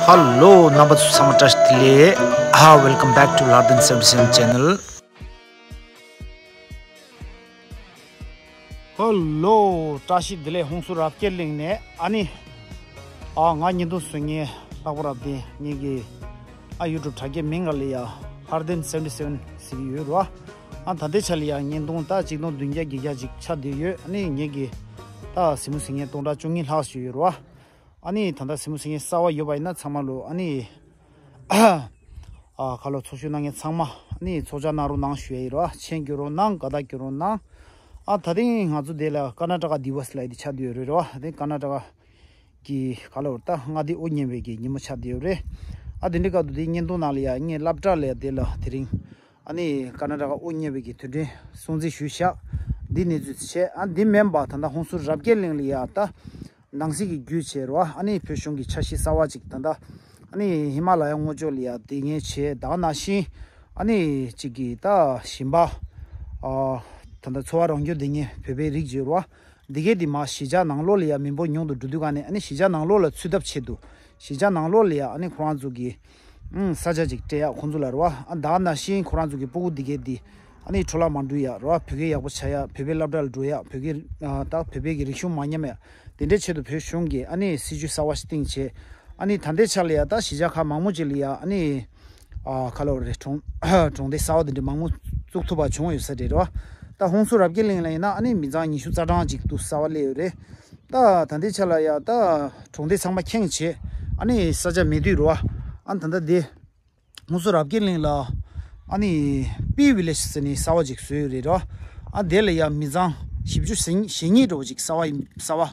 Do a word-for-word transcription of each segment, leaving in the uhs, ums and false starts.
Hello རྣམ་པ་ཚོ་ཚང་མ་བཀྲ་ཤིས་བདེ་ལེགས། ཨ། Welcome back to Lardin seventy seven channel. Hello བཀྲ་ཤིས་བདེ་ལེགས། ཧུན་སུར་རབ་རྒྱས་གླིང་ནས། ཨ་ནི། ཨ། ང་བརྙན་ཐུང་བཟོ་མཁན་ལྷག་པ་རབ་བརྟན། ངེད་ཀྱི་ཨ་YouTube་དྲ་རྒྱའི་མིང་ལ་ཡ་Lardin seventy seven་ཟེར་གྱི་ཡོད་རེད་བ། ཨ། ད་ལྟའི་ཆ་ལ་ཡ་བརྙན་ཐུང་ད་ཆིག་སྟོང་བདུན་བརྒྱ་བརྒྱད་བརྒྱ་ཅིག་ཆགས་བསྡད་ཡོད། ཨ་ནི་ངེད་ཀྱི་ད་གཟིགས་མོ་གཟིགས་མཁན་སྟོང་ཕྲག་བཅུ་གཉིས་ལྷག་ཞིག་ཡོད་རེད་བ། ཨ་ནི་ད་ལྟ་གཟིགས་མོ་གཟིགས་མཁན་གསར་པ་ཡོད་པ་ཡིན་ན་ཚང་མ་ལོ། ཨ་ནི། ཨ། ཁ་ལོ་ཚོགས་ཞུགས་གནང་མཁན་ཚང་མ་ཨ་ནི་ཚོགས་བཅར་གནང་རོགས་གནང་ཞུ་ཡ་ཡིན་རོ། མཆན་སྐྱོན་རོགས་གནང་། དགའ་རྟགས་སྐྱོན་རོགས་གནང་། ཨ། ད་ཐེངས་ང་ཚོ་འདི་ལ་ཀར་ན་ཊ་ཀ་དི་བ་སི་ལབ་ཡ་དེ་ཆགས་བསྡད་ཡོད་རེད་རོ། དེ་ཀར་ན་ཊ་ཀ་གི་ཁ་ལོ་ད་མངའ་སྡེ་དབུ་བརྙེས་པའི་གི་ཉིན་མོ་ཆགས་བསྡད་ཡོད་རེད། ཨ། དེ་འདྲའི་སྐབས་དུ་དེ་བརྙན་ཐུང་ནང་ལ་ཡ་ངས་སློབ་གྲྭ་ལ་ཡ་དེ་ལ་དེ་རིང་ཨ་ནི་ཀར་ན་ཊ་ཀ་དབུ་བརྙེས་པའི་གི་དུས་དྲན་སྲུང་བརྩི་ཞུས་ཤག་འདི་གནས་ཚུལ་བྱས། ཨ། འདི་མིན་པ་ད་ལྟ་ཧུན་སུར་རབ་རྒྱས་གླིང་ལ་ཡ་ད། ནང་སྲིད་ཀྱི་བརྒྱུད་བྱས་རོ། ཨ་ནི་བོད་གཞུང་གི་འཆར་གཞི་གསར་བ་ཅིག་ད་ལྟ་ཨ་ནི་ཧི་མ་ལ་ཡ་ངོས་ཕྱོགས་ལ་ཡ་དེ་ངས་བྱས། ད་ག་ནང་བཞིན་ཨ་ནི་གཅིག་གིས་ད་ཞིང་པ། ཨ། ད་ལྟ་འཚོ་བ་རང་སྐྱོང་དེ་ངས་བོད་པའི་རིགས་བརྗོད་རོ། འདི་གས་དེ་མ་གཞིས་ཆགས་ནང་ལོགས་ལ་ཡ་མི་འབོར་ཉུང་དུ་འགྲོ་དུས་ག་ནས། ཨ་ནི་གཞིས་ཆགས་ནང་ལོགས་ལ་ཚུད་ཐབས་ཆེད་དུ་གཞིས་ཆགས་ནང་ལོགས་ལ་ཡ་ཨ་ནི་ཁོ་རང་ཚོ་གི་ཨང་། ས་ཆ་ཅིག་སྤྲད་ཡག་ཁོང་ཚོ་ལ་རེད་བ། ཨ། ད་ག་ནང་བཞིན་ཁོ་རང་ཚོ་གི་སྤུ་གུ་འདི་གས་འདི་ཨ་ནི་འཕྲོ་བརླག་མ་འགྲོ་ཡག་རེད་བ། བོད་སྐད་ཡག་པོ་བྱ་ཡག་བོད་པའི་སློབ་གྲྭ་ལ་འགྲོ་ཡག་བོད་སྐད། ཨ། ད་བོད་པའི་གི་རིག་གཞུང་མ་ཉམས་ཡག་དེ་འདྲའི་ཆེད་དུ་བོད་གཞུང་གིས་ཨ་ནི་སྲིད་ཇུས་གསར་བ་ཞིག་བཏིང་བྱས། ཨ་ནི་ད་ལྟའི་ཆ་ལ་ཡ་ད་གཞིས་ཆགས་ཁག་མང་པོ་ཅིག་ལ་ཡ་ཨ་ནི། ཨ། ཁ་ལོ་རེད། གྲོང་གྲོང་སྡེ་གསར་བ་དེ་འདྲ་མང་པོ་བཙུགས་ཐུབ་པ་བྱུང་ཡོད་ས་རེད་བ། ད་ཧུན་སུར་རབ་རྒྱས་གླིང་ལ་ཡིན་ན་ཨ་ནི་མི་ཚང་ཉི་ཤུ་རྩ་གྲངས་ཅིག་ཏུ་གསར་བ་སླེབས་ཡོད་རེད། ད་ད་ལྟའི་ཆ་ལ་ཡ་ད་གྲོང་སྡེ་ཚང་མ་ཁེངས་བྱས་ཨ་ནི་ས་ཆ་མེད་དུས་རེད་བ། ཨ། ད་ལྟ་དེ། ཧུན་སུར་རབ་རྒྱས་གླིང་ལ་ཨ་ནི་པི་ཝི་ལེཇ་ཟེར་ནས་གསར་བ་ཅིག་བཟོས་ཡོད་རེད་རོ། ཨ། དེ་ལ་ཡ་མི་ཚང་བཞི་བཅུ་ཞེ་གཉིས་འགྲོ་བ་ཅིག་གསར་བ་ཡིན། གསར་བ་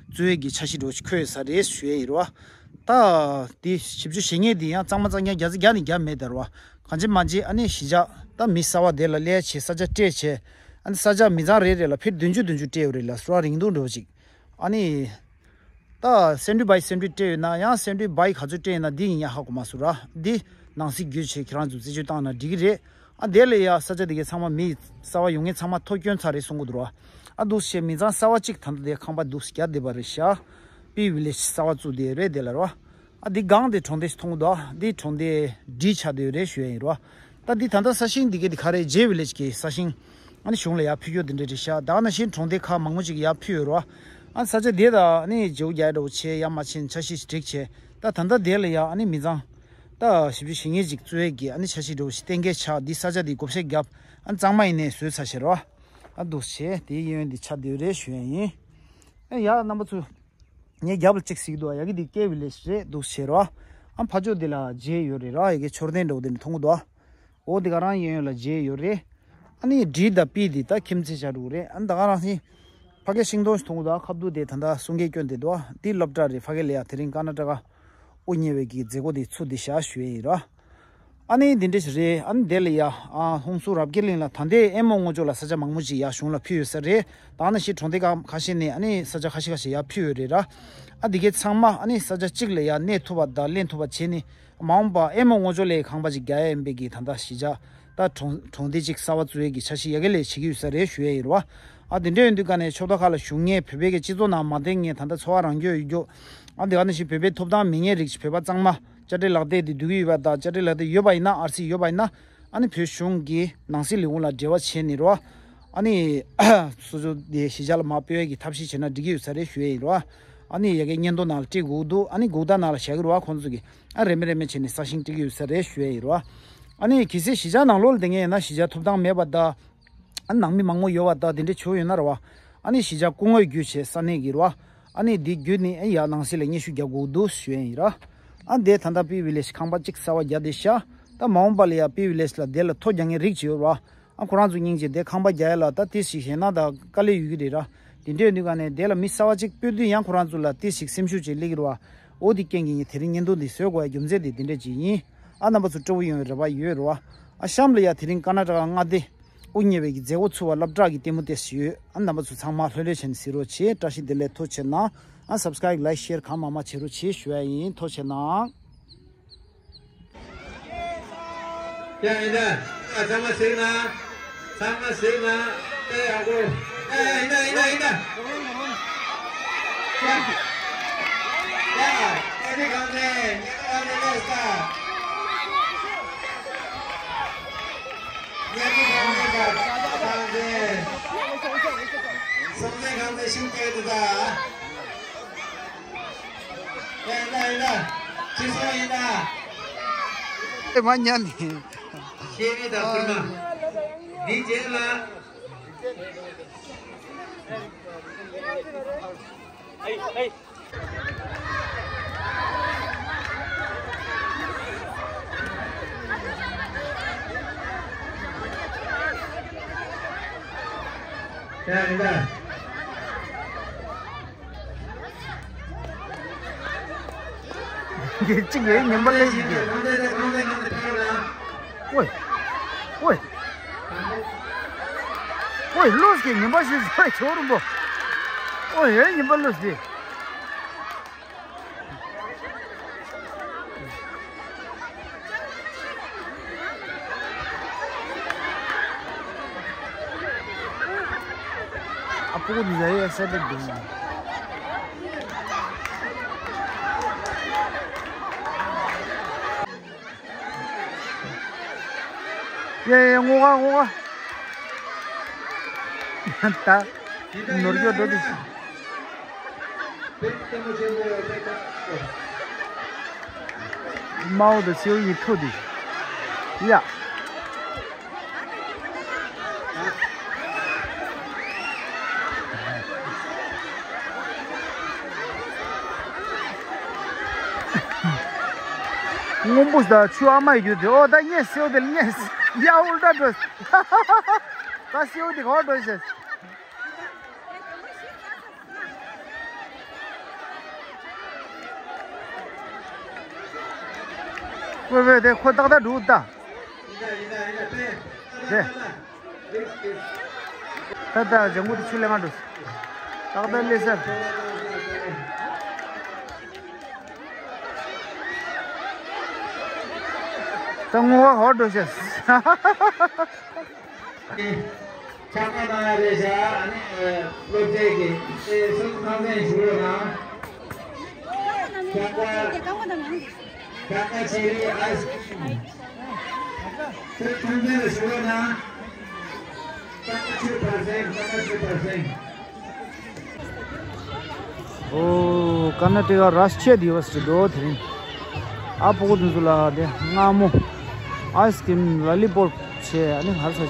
བཙུགས་ཡས་ཀྱི་འཆར་གཞི་འགྲོ་བ་ཅིག་འཁོད་ཡོད་ས་རེད་ཞུ་ཡས་ཡིན་རོ། ད་དེ་བཞི་བཅུ་ཞེ་གཉིས་དེ་ཡང་གཙང་མ་གཙང་རྐྱང་བརྒྱ་ཆ་བརྒྱ་ནས་བརྒྱ་མེད་དེ་རོ། གང་ཅི་མ་ཅི་ཨ་ནི་གཞིས་ཆགས་ད་མི་གསར་བ་དེ་ལ་སླེབས་བྱས་ས་ཆ་སྤྲད་བྱས། ཨ་ནི་ས་ཆ་མི་ཚང་རེ་རེ་ལ་ཕིཊ་བདུན་ཅུ་བདུན་ཅུ་སྤྲད་ཡོད་རེད་ལ། སོ་རིང་ཐུང་འགྲོ་བ་ཅིག་ཨ་ནི། ད་སེམས་ཁྲལ་བའི་སེམས་ཁྲལ་སྤྲད་ཡོད་ན་ཡང་སེམས་ཁྲལ་བའི་ག་ཚོད་སྤྲད་ཡོད་ན་འདི་ཡིན་ཡང་ཧ་གོ་མ་སོང་ར། འདི་ནང་སྲིད་བརྒྱུད་བྱས་ཁྱེད་རང་ཚོ་རྩད་གཅོད་བཏང་ན་འགྲིག་གི་རེད། ཨ། དེ་ལས་ཡ་ས་ཆ་དེ་གའི་ཚང་མ་མི་གསར་བ་ཡོང་མཁན་ཚང་མ་ཐོ་སྐྱོན་ཚར་རེད་གསུང་གི་འདུག་ར། ཨ། འདུག་བྱས་མི་ཚང་གསར་བ་གཅིག་ད་ལྟ་དེ་ཁང་པ་འདུག་རྒྱག་བསྡད་པ་རེད་ཤག་པི་ཝི་ལེཇ་གསར་བ་བཙུགས་བསྡད་རེད་དེ་ལ་ར། ཨ། འདི་སྒང་དེ་གྲོང་སྡེ་ཞིག་མཐོང་གི་འདུག་འདི་གྲོང་སྡེ་འདི་ཆགས་བསྡད་ཡོད་རེད་ཞུ་ཡ་ཡིན་ར། ད་འདི་ད་ལྟ་ས་ཞིང་འདི་གའི་འདི་ག་རེ་ཇེ་ཝི་ལེཇ་གི་ས་ཞིང་ཨ་ནི་གཞུང་ལ་ཡར་ཕུལ་རྒྱུ་འདི་འདྲ་རེད་ཤག་ད་ག་ནང་བཞིན་གྲོང་སྡེ་ཁག་མང་པོ་ཅིག་ཡར་ཕུལ་ཡོད་རེད་བ། ཨ་ནི་ས་ཆ་དེ་ད་ཨ་ནི་བརྗེ་པོ་རྒྱག་ཡ་འདྲ་བོ་བྱས་ཡར་མར་ཕྱིན་འཆར་གཞི་ཞིག་བསྒྲིགས་བྱས། ད་ད་ལྟ་དེ་ལ་ཡ་ཨ་ནི་མི་ཚང་ད་བཞི་བཅུ་ཞེ་ལྔ་ཅིག་བཙུགས་ཡས་ཀྱི་ཨ་ནི་འཆར་གཞི་འདྲ་བོ་ཞིག་གཏན་འཁེལ་ཆགས། འདི་ས་ཆ་དེ་བགོ་བཤའ་བརྒྱབ། ཨ་ནི་གཙང་མ་ཡིན་ནའི་བཟོས་ཚར་ཤག་རེད་བ། ཨ། འདུག་བྱས་དེའི་གཡས་གཡོན་འདི་ཆགས་བསྡད་ཡོད་རེད་ཞུ་ཡ་ཡིན། ཨ། ཡ་རྣམ་པ་ཚོ། ངས་རྒྱབ་ལ་གཅིག་གཟིགས་འདུག་ཡ་གི་འདི་ཀེ་ཝི་ལེཇ་རེད་འདུག་བྱས་རོ། ཨ། ཕ་ཕྱོགས་འདི་ལ་མཇལ་ཡོད་རེད་ར། ཡ་གི་མཆོད་རྟེན་འདྲ་བོ་འདི་ནས་མཐོང་གི་འདུག་འོ་འདི་ག་རང་གཡས་གཡོན་ལ་མཇལ་ཡོད་རེད། ཨ་ནི་འབྲི་དང་པི་འདི་ད་ཁྱིམ་མཚེས་བྱ་འགྲོ་གི་རེད། ཨ་ནི་ད་ག་རང་སེ་ཕ་གི་ཤིང་སྡོང་ཞིག་མཐོང་གི་འདུག་ཁ་བསྡུ་དེ་ད་ལྟ་གསུང་སྐད་སྐྱོན་བསྡད་འདུག་འདི་སློབ་གྲྭ་རེད། ཕ་གི་ལ་ཡ་དེ་རིང་ཀར་ན་ཊ་ཀ་དབུ་བརྙེས་པའི་གི་མཛད་སྒོ་འདི་ཚུགས་བསྡད་ཤག་ཞུ་ཡས་ཡིན་ར། ཨ་ནི་འདི་འདྲ་ཞིག་རེད། ཨ་ནི་དེ་ལ་ཡ། ཨ། ཧུན་སུར་རབ་རྒྱས་གླིང་ལ་ད་ལྟའི་ཨེ་མོ་ངོས་ཕྱོགས་ལ་ས་ཆ་མང་པོ་ཅིག་ཡ་གཞུང་ལ་ཕུལ་ཡོད་ས་རེད། ད་ནང་བཞིན་གྲོང་སྡེ་ཁག་ཁ་ཤས་ནས་ཨ་ནི་ས་ཆ་ཁ་ཤས་ཁ་ཤས་ཡ་ཕུལ་ཡོད་རེད་ར། ཨ། འདི་གའི་ཚང་མ་ཨ་ནི་ས་ཆ་གཅིག་ལ་ཡ་གནས་ཐུབ་པ་དང་ལེན་ཐུབ་པ་བྱས་ནས་མ་འོངས་པ་ཨེ་མོ་ངོས་ཕྱོགས་ལ་ཁང་པ་ཅིག་རྒྱག་ཡ་ཡིན་པའི་གི་ད་ལྟ་གཞིས་ཆགས་ད་གྲོང་གྲོང་སྡེ་གཅིག་གསར་པ་བཙུགས་ཡས་ཀྱི་འཆར་གཞི་ཡ་གི་ལས་བྱེད་ཀྱི་ཡོད་ས་རེད་ཞུ་ཡས་ཡིན་ར། ཨ། དེ་འདྲ་ཡོང་དུས་ཀ་ནས་ཕྱོགས་མཐའ་ཁག་ལ་བཞུགས་མཁན་བོད་པའི་གི་སྤྱི་ཚོགས་ནང་མ་བསྡད་མཁན་ད་ལྟ་འཚོ་བ་རང་སྐྱོང་ཡོད་རྒྱུ། ཨ། དེ་ག་ནང་བཞིན་བོད་པའི་ཐོབ་ཐང་མེད་མཁན་རིགས་བོད་པ་གཙང་མ། དཔྱ་ཁྲལ་ལག་དེབ་དེ་བསྡུ་གི་ཡོད་པ་དང་། དཔྱ་ཁྲལ་ལག་དེབ་ཡོད་པ་ཡིན་ན། ཨར་སི་ཡོད་པ་ཡིན་ན། ཨ་ནི་བོད་གཞུང་གི་ནང་སྲིད་ལས་ཁུངས་ལ་འབྲེལ་བ་བྱས་ནས་རོ། ཨ་ནི་སོ་སོ་དེ་གཞིས་ཆགས་ལ་མར་སྤོ་ཡས་ཀྱི་ཐབས་ཤེས་བྱས་ན་འགྲིག་གི་ཡོད་ས་རེད་ཞུ་ཡས་ཡིན་རོ། ཨ་ནི་ཡ་གི་སྙན་ཐོ་ནང་ལ་སྤྲད་དགོས་འདུག་ཨ་ནི་གུག་རྟགས་ནང་ལ་བཞག་གི་རོ། ཁོང་ཚོ་གི། ཨ། རེ་མེད་རེ་མེད་བྱས་ནས་ས་ཞིང་སྤྲད་ཀྱི་ཡོད་ས་རེད་ཞུ་ཡས་ཡིན་རོ། ཨ་ནི་གལ་སྲིད་གཞིས་ཆགས་ནང་ལོགས་ལ་བསྡད་མཁན་ཡིན་ན། གཞིས་ཆགས་ཐོབ་ཐང་མེད་པ་དང་། ཨ། ནང་མི་མང་པོ་ཡོད་པ་དང་དེ་འདྲ་བྱུང་ཡོད་ན་ར་བ། ཨ་ནི་གཞིས་ཆགས་སྐུ་ངོ་བརྒྱུད་བྱས་ས་གནས་ཀྱི་ར་བ། ཨ་ནི་འདི་བརྒྱུད་ནས་ཨ་ཡ་ནང་སྲིད་ལ་སྙན་ཞུ་རྒྱག་དགོས་འདུག་ཞུ་ཡས་ཡིན་ར། ཨ། འདི་ད་ལྟ་པི་ཝི་ལེཇ་ཁང་པ་གཅིག་གསར་པ་རྒྱག་བསྡད་ཤག་ད་མ་འོངས་པ་ལ་ཡ་པི་ཝི་ལེཇ་ལ་དེ་ལ་ཐོ་རྒྱག་མཁན་རིགས་ཅིག་ཡོད་ར་བ། ཨ། ཁོ་རང་ཚོ་སྙིང་རྗེ་དེ་ཁང་པ་རྒྱག་ཡ་ལ་ད་ཏི་ཞིག་ཞེད་སྣང་དང་དཀའ་ལས་ཡོད་ཀྱི་རེད་ར། དེ་འདྲ་ཡོད་དུས་ཀ་ནས་དེ་ལ་མི་གསར་པ་གཅིག་སྤོ་དུས་ཡང་ཁོ་རང་ཚོ་ལ་ཏི་ཞིག་སེམས་ཤུགས་ཅིག་སླེབས་ཀྱི་རེད་བ། འོ་དེ་རྐྱེན་གྱིས་ངས་དེ་རིང་བརྙན་ཐུང་འདི་བཟོ་དགོས་ཡ་རྒྱུ་མཚན་དེ་དེ་འདྲ་ཅིག་ཡིན། ཨ། རྣམ་པ་ཚོ་སྤྲོ་པོ་ཡོང་བའི་རེ་བ་ཡོད་རེད་བ། ཨ། གཤམ་ལ་ཡ་དེ་རིང་ཀར་ན་ཊ་ཀ་མངའ་སྡེ་དབུ་བརྙེས་པའི་གི་མཛད་སྒོ་ཚུགས་པ་སློབ་གྲྭ་གི་ལྟད་མོ་ཏོག་ཙམ་ཡོད། ཨ། རྣམ་པ་ཚོ་ཚང་མ་ལྷོད་ལྷོད་བྱས་ནས་གཟིགས་རོགས་བྱེད། བཀྲ་ཤིས་བདེ་ལེགས། ཐུགས་རྗེ་གནང་། ཨ། སབ་སི་ཀ་རེབ་ལའིཀ་ཤེར་གང་མང་མང་བྱེད་རོགས་བྱེད་ཞུ་ཡ་ཡིན། ཐུགས་རྗེ་གནང་། ཡ་ཡིན་ད། ཨ། ཚང་མ་གཟིགས་ན། ཚང་མ་གཟིགས་ན། ཨེ་ཡག་པོ། ཨེ་ཡིན་ད་ཡིན་ད་ཡིན་ད། ཡ། ཡ། ཉེ་རིང་གང་དེ། ཉེ་རིང་གང་དེ་ལས་ཀ། ཉེ་རིང་གང་དེ་ལས་ཀ། གང་དེ། སོང་ཚེ་གང་དེ་ཤུགས་སྤྲད་དུ་ད། ཡ་ཡིན་ད་ཡིན་ད། ཁྱི་སོང་ཡིན་ད། ཨེ་མ་ཉན་ནི། ཤེས་རིག་དང་ཕུར་མ། འདི་རྗེས་ལ། ཡ་ཡིན་ད། གཅིག་ཡོད་ཉིན་པ་ལས་ཀྱི། ཨོའི། ཨོའི། ཨོའི་ལོས་ཀྱི་ཉིན་པ་ཞིག་ཟོས་ཆོག་རུང་པོ། ཨོའི་ཡོད་ཉིན་པ་ལོས་ཀྱི། ཨ་ཕོ་འདི་ཟ་ཡས་ས་དེ་འདུག་ཡ་ཡ་ངོ་ག་ངོ་ག་ད་ནོར་འགྱོ་འགྲོ་དེ། མའོ་དང་སེའུ་ཡི་ཐུག་དེ། ཡ། སྔོན་པོ་ད་ཆུ་ཨ་མ་ཡི་རྒྱུ་དེ། ཨོ་ད་ཉེས་སེའུ་དེ་ལ་ཉེས། ཡ་ཨུལ་ཏྲ་འགྲོ། ད་སེའུ་དེ་ག་པར་འགྲོ་ཤེས། ཝེ་ཝེ་དེ་ཁོ་ཏག་ཏག་འགྲོ་ད། དེ། ད་ད་ལྗང་གུ་དེ་ཆུ་ལེན་ག་འགྲོ། ཏག་ཏག་ལས་ཟེར། ད་ངོ་བ་ཧོ་འགྲོ་ཤེས། ཆག་པ་ན་རེ་ཤ་ཨ་ནི་སློབ་གྲྭའི་གི་ཨེ་སུ་ཁང་ཚན་ཞུ་རོགས་གནང་། ཆག་པ་ཆག་པ་ཆེ་རི་ཨའི་སི་ཀྲིམ་སུ་ཁང་ཚན་ལ་ཞུ་རོགས་གནང་། ཆག་པ་ཆུ་བར་སེང་། ཆག་པ་ཆུ་བར་སེང་། ཨོ། ཀར་ན་ཊི་ཀ་རཱས་ཊི་ཡ་དི་ཝ་སི་འགྲོ་དེ་རིང་། ཨ་ཕོ་ཁོ་དུ་ཚོ་ལ་དེ་མངར་མོ། ཨའི་སི་ཀྲིམ། ལ་ལི་པོབ་བྱས། ཨ་ནི་ཧར་ས། ཨ།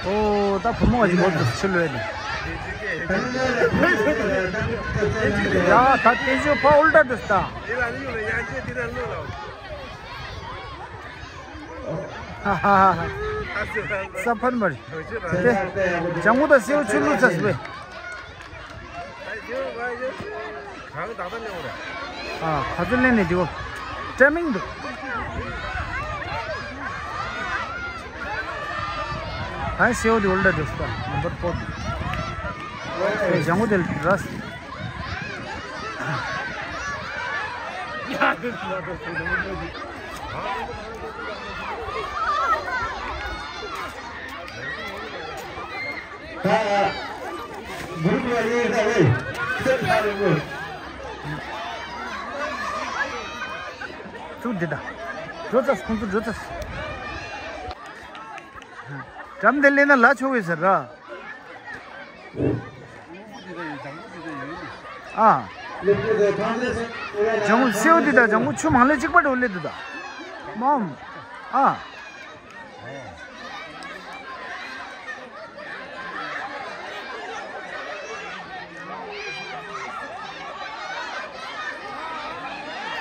ཨོ། ད་བུ་མོ་ཞིག་འོ་ཚོ་ཕྱི་ལོས་ནི། ཡ་ད་དེ་ཞོ་ཕ་ཨོལ་ད་དུ་སྟ། ཧ་ཧ་ཧ། ས་ཕར་མར། དེ། ལྗང་གུ་དང་སེའུ་ཆུ་བླུགས་ཚར་སོང་བས། ཨ། ག་ཚོད་ལེན་ནས་འདིའོ། ཊའི་མིང་འདུག་ཨ། སེའུ་དེ་འོལ་ད་འགྲོ་སོང་ད། ནམ་བར་ཕོར་འདུག་ཨེ། ལྗང་གུ་དེ་ར། ད་གུ་རུ་ཀུ་ལ་ཡེ་ད་ཝེ། ཚུར་འདི་ད། འགྲོ་ཚར། ཁོང་ཚོ་འགྲོ་ཚར། འགྲམ་དེ་སླེབས་ན་ལ་ཆོག་གི་ཟེར་ར། ཨ། ལྗང་གུ་སེའུ་འདི་དང་ལྗང་གུ་ཆུ་མང་ལེ་གཅིག་པ་འགྲོ་སླེབས་འདུག་ད། མོམ། ཨ།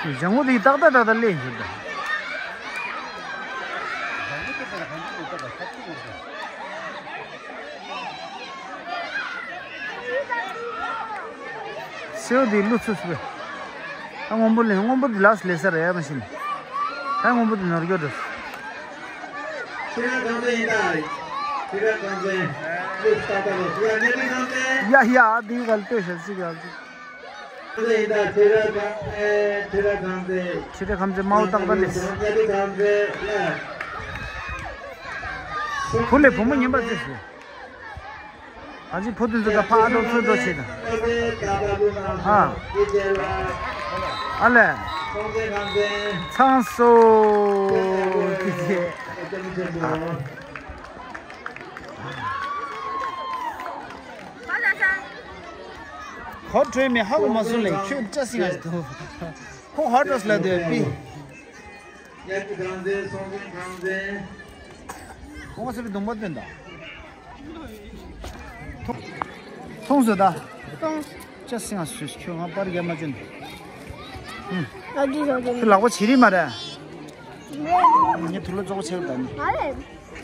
ལྗང་གུ་དེ་ཏག་ཏག་ཏག་ཏག་སླེབས་ཡོད་ད། སེའུ་དེ་བླུགས་ཚུགས་སུ་བས། ད་སྔོན་པོ་ལས་སྔོན་པོ་དེ་ལགས་ལས་ས་རེད་ཡ་མ་ཤེས་ནི། ད་སྔོན་པོ་དེ་ནོར་འགྱོ་འགྲོ། ཁྱེད་རང་གང་ཚོད་ཡིན་ད། ཁྱེད་རང་གང་ཚོད་ཡིན། བླུགས་ཏག་ཏག་ལ་ཁྱེད་རང་གནས་མི་གང་ཚོད་ཡིན། ཡ་ཡ་དེ་ག་ལ་ལྟོས་ཤག་ཅིག་ཡ་ཅིག་ཁྲི་རལ་ཁང་ཚན། དམར་པོ་ཏག་ཏག་ལས། བུ་ལས་བུ་མོ་ངན་པ་ཚེ་ཞུ། ཨ་ཅེ་བུ་དེ་ཚོ་ད་ཕ་ཨ་འགྲོ་ཚུར་འགྲོ་བྱེད་དང་། ཨ། ཨ་ལས། ཚང་སོ། ཏི་ཏི། ཨ། གོ་ཐོས་མེད་ཧ་གོ་མ་སོང་ལས་ཁྱོད་ཅག་སྲིང་ང་ཞིག་འདུག་ཁོ་ཧར་ཏོས་ལ་དེ་པི། ཡ་གི་གང་ཚེ་སོང་ཚེ་གང་ཚེ། ཁོང་ཚེ་པི་གདོང་པ་སྟོན་ད། མཐོང་ཟོ་ད། མཐོང་། ཅག་སྲིང་ང་ཞིག་ཁྱོད་ང་པར་རྒྱབ་མ་བྱོན། ཨ་ཅེ་ཟོ་ཅེ། ཁྱོད་ལག་པ་བྱེད་རིགས་མ་རེད། ངས་དུག་ལོག་བཙོག་པོ་བྱེད་ད་ནི། མ་རེད།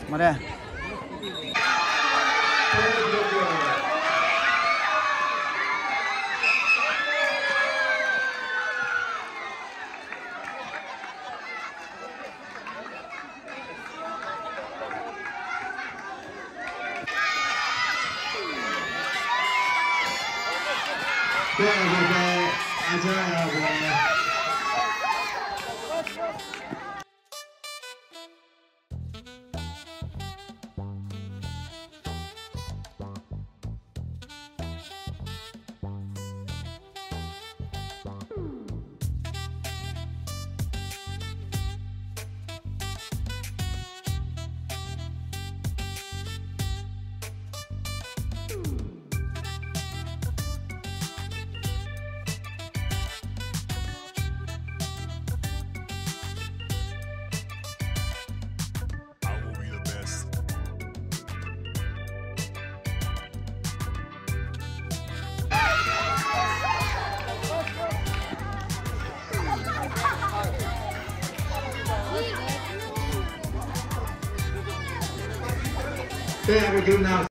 མ་རེད། I will be the best. They have a good now.